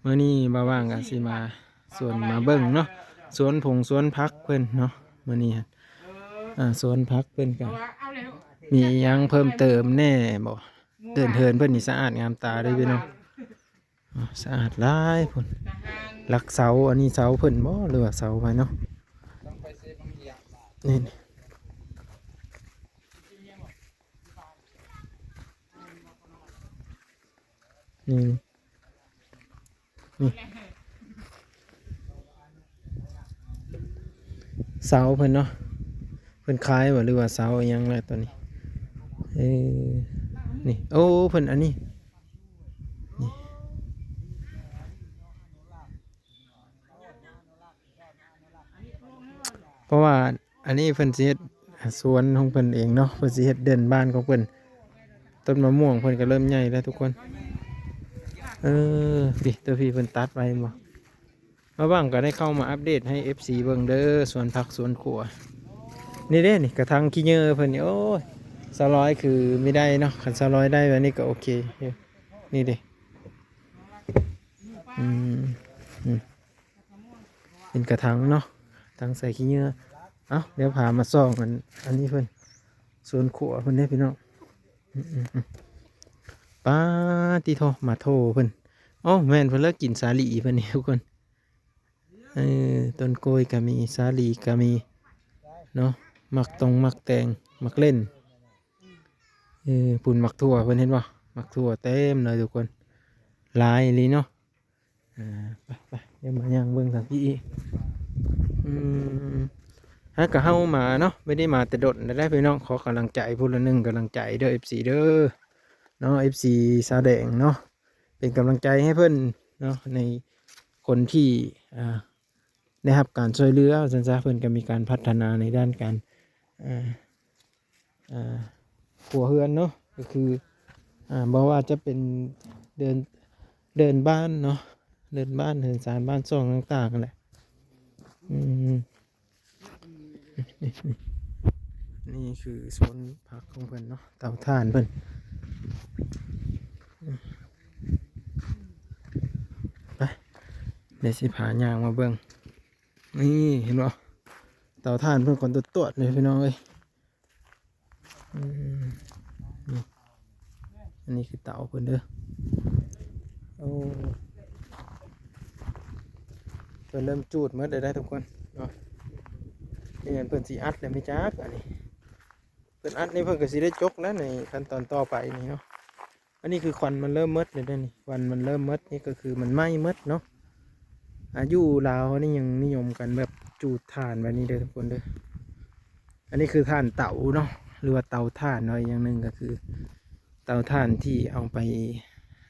ມື້ນີ້ບ່າວຫວ່າງກໍຊິມາສວນມາເບິ່ງເນາະ ສວນຜົງສວນຜັກເພິ່ນເນາະ. ມື້ນີ້ ອ່າ ສວນຜັກເພິ່ນກໍມີອີ່ຫຍັງເພີ່ມເຕີມແດ່ບໍ່? ເດີ່ນເຮືອນເພິ່ນນີ້ສະອາດງາມຕາເດ້ພີ່ນ້ອງ. ອາ ສະອາດຫຼາຍພຸ້ນ. ຫຼັກເສົາ ອັນນີ້ເສົາເພິ່ນບໍ່ ຫຼືວ່າເສົາໃຜເນາະ? ນີ້ ນີ້ ນີ້ ເສົາເພິ່ນເນາະ ເພິ່ນຂາຍບໍ່ ຫຼືວ່າເສົາອີ່ຫຍັງແຫຼະຕົວນີ້? ເອີ ນີ້ ໂອ້ ເພິ່ນອັນນີ້ ນີ້ ເພາະວ່າອັນນີ້ເພິ່ນຊິເຮັດສວນຂອງເພິ່ນເອງເນາະ ເພິ່ນຊິເຮັດເດີ່ນບ້ານຂອງເພິ່ນ. ຕົ້ນມະມ່ວງເພິ່ນກໍເລີ່ມໃຫຍ່ແລ້ວທຸກຄົນ. ເອີ ນີ້ ຕົວພີ້ເພິ່ນຕັດໄວ້ເຫັນບໍ່? ບ່າວຫວ່າງກໍໄດ້ເຂົ້າມາອັບເດດໃຫ້ເອັຟຊີເບິ່ງເດີ ສວນຜັກສວນຂົວ. ນີ້ເດ້ ນີ້ກະຖາງຂີ້ເຫຍື້ອເພິ່ນນີ້ ໂອ້ຍ ສາວລອຍຄືມີໄດ້ເນາະ ຄັນສາວລອຍໄດ້ແບບນີ້ກໍໂອເຄ. ນີ້ເດ້ ອືມ ອືມ ເປັນກະຖາງເນາະ ຖັງໃສ່ຂີ້ເຫຍື້ອ. ເອົ້າ ດຽວພາມາສ່ອງອັນ ອັນນີ້ເພິ່ນ ສວນຂົວເພິ່ນເດ້ພີ່ນ້ອງ. ອືມ ອືມ ອືມ ປາດຕິໂທ ໝາກໂທເພິ່ນ. ໂອ້ ແມ່ນເພິ່ນລະ ກິນສາລີເພິ່ນນີ້ທຸກຄົນ. ເອີ ຕົ້ນກ້ວຍກໍມີ ສາລີກໍມີເນາະ ໝາກຕົງ ໝາກແຕງ ໝາກເລັ່ນ. ເອີ ພຸ້ນໝາກຖົ່ວເພິ່ນເຫັນບໍ່? ໝາກຖົ່ວເຕັມເລີຍທຸກຄົນ ຫຼາຍອີ່ຫຼີເນາະ. ອ່າ ໄປໆ ດຽວມາຍ່າງເບິ່ງທາງພີ້ອີກ. ອືມ ຫາກະເຮົາມາເນາະ ບໍ່ໄດ້ມາແຕ່ດົນແລ້ວເດ້ພີ່ນ້ອງ. ຂໍກຳລັງໃຈຜູ້ລະໜຶ່ງກຳລັງໃຈເດີ ເອັຟຊີເດີເນາະ ເອັຟຊີສາວແດງເນາະ ເປັນກຳລັງໃຈໃຫ້ເພິ່ນເນາະ ໃນຄົນທີ່ ອ່າ ໄດ້ຮັບການຊ່ວຍເຫຼືອວ່າຊັ້ນຊະ. ເພິ່ນກໍມີການພັດທະນາໃນດ້ານການ ເອີ ອ່າ ຄົວເຮືອນເນາະ ກໍຄື ອ່າ ບໍ່ວ່າຈະເປັນເດີ່ນ ເດີ່ນບ້ານເນາະ ເດີ່ນບ້ານ ເຮືອນຊານບ້ານຊ່ອງຕ່າງໆ ນັ້ນແຫຼະ. ອືມ ນີ້ຄືສວນຜັກຂອງເພິ່ນເນາະ ເຕົາຖ່ານເພິ່ນ. ໄປ ດຽວຊິພາຍ່າງມາເບິ່ງ. ນີ້ເຫັນບໍ່ ເຕົາຖ່ານເພິ່ນຄວັນຕວດໆ ເລີຍພີ່ນ້ອງເອີຍ. ອືມ ນີ້ ອັນນີ້ຄືເຕົາເພິ່ນເດີ. ໂອ້ ເພິ່ນເລີ່ມຈູດໝົດແລ້ວເດ້ທຸກຄົນເນາະ. ນີ້ແມ່ນເພິ່ນຊິອັດແລ້ວແມ່ນຈັກ ອັນນີ້ ເພິ່ນອັດນີ້ເພິ່ນກໍຊິໄດ້ຈົກແລ້ວໃນຂັ້ນຕອນຕໍ່ໄປນີ້ເນາະ. ອັນນີ້ຄືຄວັນມັນເລີ່ມໝົດແລ້ວເດ້ນີ້ ຄວັນມັນເລີ່ມໝົດນີ້ກໍຄືມັນໄໝ້ໝົດເນາະ. ອາ ຢູ່ລາວເຮົານີ້ຍັງນິຍົມກັນແບບຈູດຖ່ານແບບນີ້ເດີທຸກຄົນເດີ. ອັນນີ້ຄືຖ່ານເຕົາເນາະ ຫຼືວ່າເຕົາຖ່ານເນາະ ອີກຢ່າງໜຶ່ງກໍຄືເຕົາຖ່ານທີ່ເອົາໄປ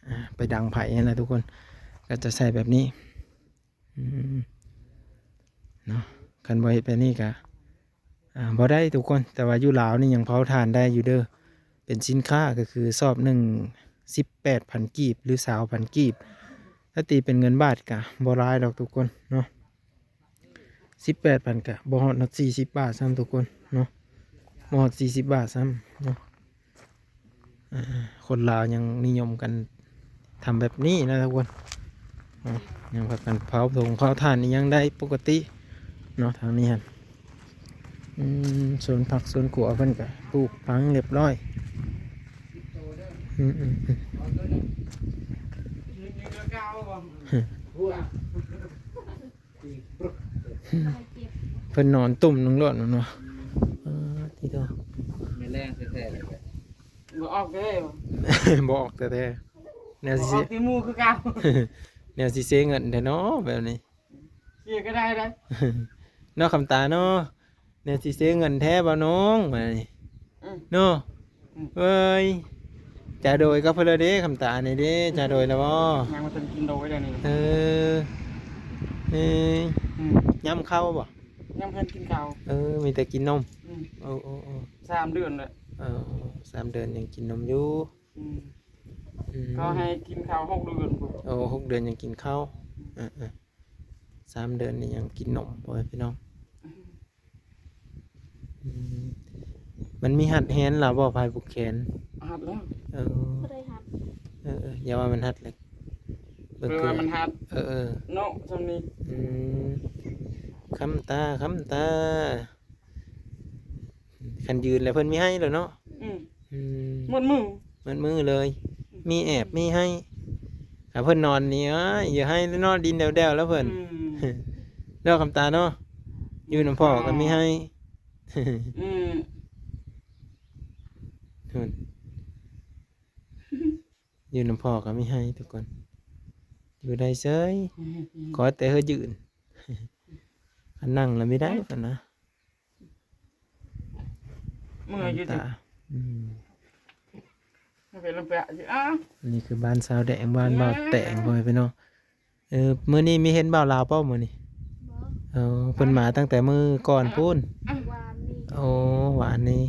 ອ່າ ໄປດັງໄຟຫັ້ນນະທຸກຄົນ ກໍຈະໃສ່ແບບນີ້. ອືມ ເນາະ ຄັນບໍ່ເຮັດແບບນີ້ກະ ອ່າ ບໍ່ໄດ້ທຸກຄົນ. ແຕ່ວ່າຢູ່ລາວນີ້ຍັງເຜົາຖ່ານໄດ້ຢູ່ເດີ ເປັນສິນຄ້າກໍຄືສອບໜຶ່ງ ສິບແປດພັນກີບ ຫຼື ຊາວພັນກີບ. ຖ້າຕີເປັນເງິນບາດກະບໍ່ຫຼາຍດອກທຸກຄົນເນາະ ສິບແປດພັນກະບໍ່ຮອດ ຮອດສີ່ສິບບາດຊ້ຳທຸກຄົນເນາະ ບໍ່ຮອດສີ່ສິບບາດຊ້ຳເນາະ. ອ່າ ຄົນລາວຍັງນິຍົມກັນທຳແບບນີ້ນະທຸກຄົນເນາະ ຍັງພາກັນເຜົາຖົງເຜົາຖ່ານນີ້ຍັງໄດ້ປົກກະຕິເນາະ ທາງນີ້ຫັ້ນ. ອືມ ສວນຜັກສວນຂົວເພິ່ນກະປູກຝັງລຽບຮ້ອຍ. ອືມ ອືມ ອືມ ເພິ່ນນອນຕຸ່ມໜຶ່ງໂລດແມ່ນບໍ່? ເອີ ຕິໂທ ແມ່ນແລງແທ້ໆ ເລີຍ ບໍ່ອອກເດ້ ບໍ່ອອກແທ້ໆ ແນວຊິ ບໍ່ອອກຕິໝູ່ຄືເກົ່າ ແນວຊິເສຍເງິນແທ້ເນາະແບບນີ້. ເສຍກໍໄດ້ເດ້ ເນາະ ຄຳຕາເນາະ. ແນວຊິເສຍເງິນແທ້ບໍ່ນ້ອງ ບາດນີ້ ອືມ ເນາະ. ອືມ ເອີຍ ຈາໂດຍກັບເພິ່ນລະເດ້ ຄຳຕານີ້ເດ້ ຈາໂດຍລະບໍ່? ຍັງບໍ່ທັນກິນໂດຍເດ້ນີ້. ເອີ ເອີ ອືມ ຍາມເຂົ້າບໍ່? ຍັງບໍ່ທັນກິນເຂົ້າ. ເອີ ມີແຕ່ກິນນົມ. ອືມ ໂອ້ ໂອ້ ໂອ້ ສາມເດືອນແລ້ວ. ເອີ ສາມເດືອນຍັງກິນນົມຢູ່. ອືມ ອືມ ເຂົາໃຫ້ກິນເຂົ້າຫົກເດືອນພຸ້ນ. ໂອ້ ຫົກເດືອນຍັງກິນເຂົ້າ. ອືມ ເອີ ເອີ ສາມເດືອນນີ້ຍັງກິນນົມ ພໍ່ແມ່ພີ່ນ້ອງ. ອືມ ມັນມີຮັດແຮນລາວບໍ່ ພາຍຜູກແຂນ? ຮັດແລ້ວ. ເອີ ບໍ່ໄດ້ຮັດ. ເອີ ເອີ ຢ່າວ່າມັນຮັດເລີຍ. ເບິ່ງຄື ເພາະວ່າມັນຫັດ ເອີໆ ເນາະ ຊ່ຳນີ້. ອືມ ຄຳຕາ ຄຳຕາ ຄັນຢືນແລ້ວເພິ່ນມີໄຫ້ແລ້ວເນາະ. ອືມ ອືມ ໝົດມື້ ໝົດມື້ເລີຍ ມີແອບມີໄຫ້. ຖ້າເພິ່ນນອນນີ້ ເອີຍ ຢ່າໄຫ້ເນາະ ດິນແດວໆ ແລ້ວເພິ່ນ. ອືມ ເນາະ ຄຳຕາເນາະ ຢູ່ນຳພໍ່ກໍມີໄຫ້. ອືມ ພຸ້ນ ຢູ່ນຳພໍ່ກໍມີໄຫ້ທຸກຄົນ ຢູ່ໄດ້ເສີຍ ອືມ ຂໍແຕ່ເຮີຢືນ ຄັນນັ່ງລະບໍ່ໄດ້ ອືມ ຊັ້ນນະ. ເມື່ອຍຢູ່ຕິ ຕາ ອືມ ມັນເປັນລຳແປະຢູ່ ອ້າວ ນີ້ຄືບ້ານຊາວແດງ ບ້ານບ່າວແຕງ ເອີ ພໍ່ແມ່ພີ່ນ້ອງ. ເອີ ມື້ນີ້ມີເຫັນບ່າວລາວບໍ່ມື້ນີ້? ບໍ່ ເອີ ເພິ່ນມາຕັ້ງແຕ່ມື້ກ່ອນພຸ້ນ. ອ່ະ ວານນີ້ ໂອ້ ວານນີ້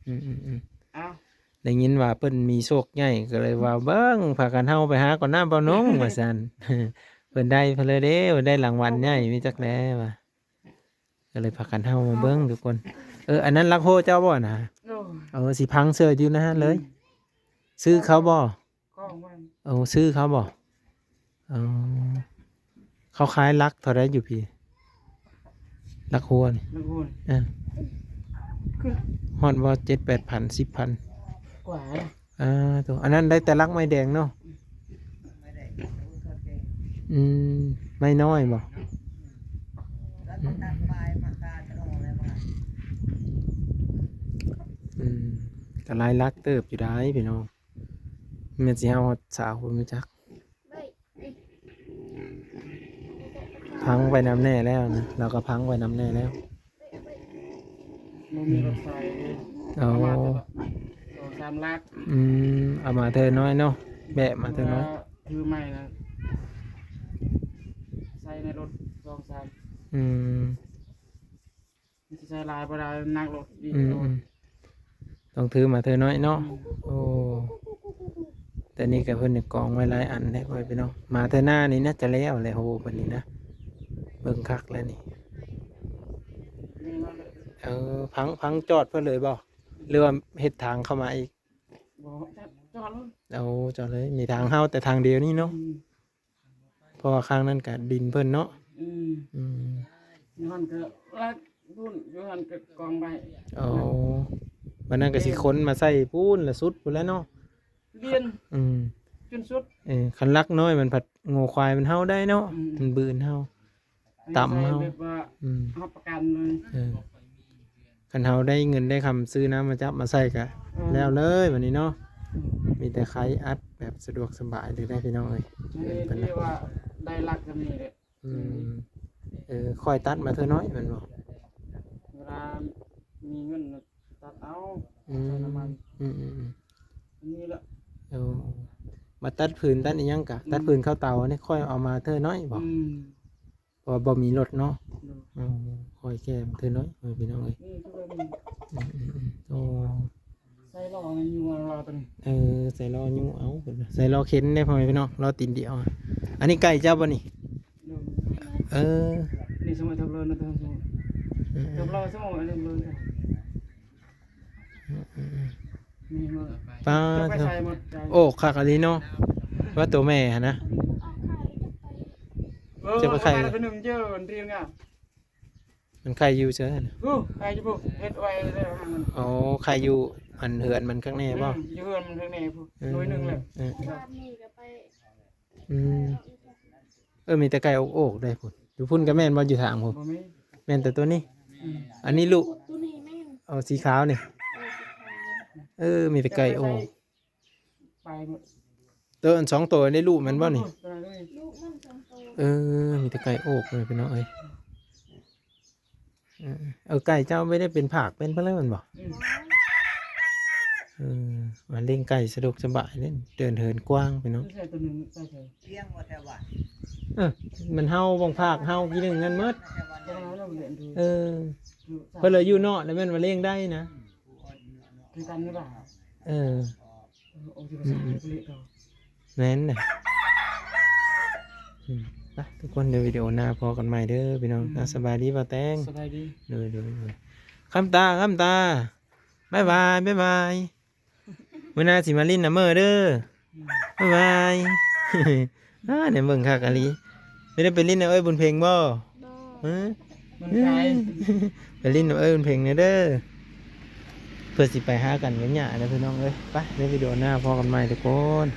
ອືມໆໆ ອ້າວ ໄດ້ຍິນວ່າເພິ່ນມີໂຊກໃຫຍ່ ກໍເລີຍວ່າ ເບິ່ງ ພາກັນເຮົາໄປຫາກ່ອນນະ ບ່າວນົງ ວ່າຊັ້ນ. ເພິ່ນໄດ້ເພິ່ນເລີຍເດ້ ເພິ່ນໄດ້ລາງວັນໃຫຍ່ ມີຈັກແລວ່າ ກໍເລີຍພາກັນເຮົາມາເບິ່ງທຸກຄົນ. ເອີ ອັນນັ້ນລັກໂຮເຈົ້າບໍ່ນະ? ໂອ້ ເອີ ຊິພັງເສີຍຢູ່ນະເລີຍ. ອືມ ຊື້ເຂົາບໍ່? ຂອງມັນ ໂອ້ ຊື້ເຂົາບໍ່? ອໍ ເຂົາຂາຍຫຼັກເທົ່າໃດຢູ່ພີ້? ຫຼັກຫົວນີ້ ຫຼັກຫົວນີ້ ເອີ ຄື ຮອດບໍ່ ເຈັດແປດພັນ ສິບພັນ ກວ່າ. ອ່າ ໂຕ ອັນນັ້ນໄດ້ແຕ່ຫຼັກໄມ້ແດງເນາະ. ອືມ ໄມ້ນ້ອຍບໍ່? ອືມ ອືມ ກໍຫຼາຍຫຼັກເຕີບຢູ່ໄດ໋ພີ່ນ້ອງ. ແມ່ນຊິເຮົາຮອດຊາວພຸ້ນບໍ່ຈັກ. ພັງໄປນຳແນ່ແລ້ວນະ ລາວກໍພັງໄປນຳແນ່ແລ້ວ. ບໍ່ມີລົດໃຊ້ເດ້. ອໍ ເອົາມາແຕ່ສອງສາມຫຼັກ. ອືມ ເອົາມາເທື່ອນ້ອຍເນາະ ແບກມາເທື່ອນ້ອຍ. ຖືໃໝ່ນະ ໃສ່ໃນລົດສອງສາມ. ອືມ ມັນຊິໃສ່ຫຼາຍບໍ່ໄດ້ ໜັກໂລດ. ອືມ ອືມ ຕ້ອງຖືມາເທື່ອນ້ອຍເນາະ. ອືມ ໂອ້ ແຕ່ນີ້ກໍເພິ່ນກອງໄວ້ຫຼາຍອັນແທ້ ພໍ່ແມ່ພີ່ນ້ອງ. ມາເທື່ອໜ້ານີ້ນະ ຈະແລ້ວແຫຼະ ໂຫ ບັດນີ້ນະ ເບິ່ງຄັກແລ້ວນີ້. ເອີ ພັງ ພັງຈອດເພິ່ນເລີຍບໍ່ ຫຼືວ່າເຮັດທາງເຂົ້າມາອີກ? ບໍ່ ຈອດ ຈອດເລີຍ. ໂອ້ ຈອດເລີຍ ມີທາງເຮົາແຕ່ທາງດຽວນີ້ເນາະ. ອືມ ເພາະວ່າຂ້າງນັ້ນກະດິນເພິ່ນເນາະ. ອືມ ອືມ ຢູ່ຫັ້ນກະລັກພຸ້ນ ຢູ່ຫັ້ນກະກອງໄວ້. ອໍ ບັດນັ້ນກະຊິຂົນມາໃສ່ພຸ້ນລະສຸດພຸ້ນແຫຼະເນາະ ລຽນ. ອືມ ຈົນສຸດ. ເອີ ຄັນລັກນ້ອຍມັນພັດງົວຄວາຍມັນເຫົ່າໄດ້ເນາະ. ອືມ ມັນບືນເຫົ່າ ຕຳເຮົາ ແບບວ່າ ອືມ ຮັບປະກັນເລີຍ. ເອີ ຄັນເຮົາໄດ້ເງິນໄດ້ຄຳຊື້ນ້ຳມາຈັບມາໃສ່ກະ ເອີ ແລ້ວເລີຍບັດນີ້ເນາະ. ອືມ ມີແຕ່ໄຄອັດແບບສະດວກສະບາຍເລີຍໄດ໋ພີ່ນ້ອງເອີຍ. ອັນນີ້ເພິ່ນ ທີ່ວ່າໄດ້ຫຼັກຈຳນີ້ແຫຼະ. ອືມ ເອີ ຂ້ອຍຕັດມາເທື່ອນ້ອຍແມ່ນບໍ່? ເວລາມີເງິນຕັດເອົາ. ອືມ ໃສ່ນ້ຳມັນ. ອືມໆໆ ອັນນີ້ລະ. ໂອ້ ມາຕັດຟືນຕັດອີ່ຫຍັງກະ ອືມ ຕັດຟືນເຂົ້າເຕົານີ້ ຂ້ອຍເອົາມາເທື່ອນ້ອຍບໍ່? ອືມ ເພາະວ່າບໍ່ມີລົດເນາະ. ໂດຍ. ອໍ ຂ້ອຍແຄ່ເທື່ອນ້ອຍ ພໍ່ແມ່ພີ່ນ້ອງເອີຍ. ອືມ ອືມໆໆ ໂອ້ ໃສ່ລໍ້ນີ້ຢູ່ ລໍ້ຕົວນີ້. ເອີ ໃສ່ລໍ້ຍູ້ເອົາ ໃສ່ລໍ້ເຂັນເດ້ ພໍ່ແມ່ພີ່ນ້ອງ ລໍ້ຕີນດຽວ. ອັນນີ້ໄກ່ເຈົ້າບໍ່ນີ້? ໂດຍ. ເອີ ນີ້ສະໄໝທັບເລີນນະ ທັບເລີນ ເອີ ທັບເລີນສະໄໝອັນນີ້ເລີນ. ອືມໆໆ ນີ້ເນາະ ປ້າ ເຈົ້າໄປໃສ່ໝົດ. ໂອ້ ຄັກອີ່ຫຼີເນາະ ວ່າໂຕແມ່ຫັ້ນນະ. ເອີ ຈະໄປໄຂ່ ເອົາມາຕົວໜຶ່ງເຈີ ມັນເລີຍງາມ. ມັນໄຂ່ຢູ່ໃສຫັ້ນ? ໂອ້ ໄຂ່ຢູ່ພຸ້ນ ເຮັດໄວ້ແລ້ວຫັ້ນ. ອໍ ໄຂ່ຢູ່ອັນເຮືອນມັນຂ້າງໃນບໍ່? ອືມ ຢູ່ເຮືອນມັນຂ້າງໃນພຸ້ນ. ເອີ ໜ່ວຍໜຶ່ງແຫຼະ. ເອີ ເອີ ອືມ ເອີ ມີແຕ່ໄກ່ໂອກໆ ເດ້ພຸ້ນ. ຢູ່ພຸ້ນກໍແມ່ນບໍ່? ຢູ່ທາງພຸ້ນ ບໍ່ມີ ແມ່ນແຕ່ຕົວນີ້. ອືມ ອັນນີ້ລູກ ຕົວນີ້ແມ່ນ ເອົາ ສີຂາວນີ້. ເອີ ສີຂາວ. ເອີ ມີແຕ່ໄກ່ໂອກ ໄປໝົດ. ໂຕອັນສອງໂຕນີ້ລູກມັນບໍ່ນີ້? ລູກມັນສອງໂຕ. ເອີ ມີແຕ່ໄກ່ໂອກເລີຍພີ່ນ້ອງເອີຍ. ເອີ ເອີ ໄກ່ເຈົ້າບໍ່ໄດ້ເປັນຜາກເປັນພະແລ້ວແມ່ນບໍ່? ອືມ ເອີ ມາລ້ຽງໄກ່ສະດວກສະບາຍເດ້ ເດີນເຫີນກວ້າງພີ່ນ້ອງ. ໃສ່ຕົວໜຶ່ງໃສ່ໃສ່ ລ້ຽງບໍ່ແຖວບ້ານ. ເອີ ມັນເຫົ່າ ບັງພາກເຫົ່າກີໜຶ່ງນັ້ນໝົດ. ແຖວບ້ານ ເອີ ເພິ່ນລະຢູ່ເນາະ ແລ້ວແມ່ນວ່າລ້ຽງໄດ້ນະ ຄືກັນນີ້ບໍ່? ເອີ ໂອ້ ຊິໄປສາຍເລະເຂົາ. ແມ່ນນະ. ອືມ ໄປທຸກຄົນ ດຽວວິດີໂອໜ້າພໍ້ກັນໃໝ່ເດີພີ່ນ້ອງ. ອືມ ອ່ະ ສະບາຍດີບ່າວແຕງ. ສະບາຍດີ. ໂດຍ ໂດຍ ໂດຍ. ຄຳຕາ ຄຳຕາ ບາຍບາຍ ບາຍບາຍ. ມື້ໜ້າຊິມາຫຼິ້ນນຳເມີເດີ. ອືມ ບາຍບາຍ. ອ່າ ແນມເບິ່ງຄັກອີ່ຫຼີ. ໄດ້ໄປຫຼິ້ນນຳເອື້ອຍບຸນເພັງບໍ່? ບໍ່. ຮະ? ມັນໄກ. ໄປຫຼິ້ນນຳເອື້ອຍບຸນເພັງແດ່ເດີ ເພື່ອຊິໄປຫາກັນກັບຫຍ້າເດີພີ່ນ້ອງເອີຍ. ໄປ ໃນວິດີໂອໜ້າພໍ້ກັນໃໝ່ທຸກຄົນ.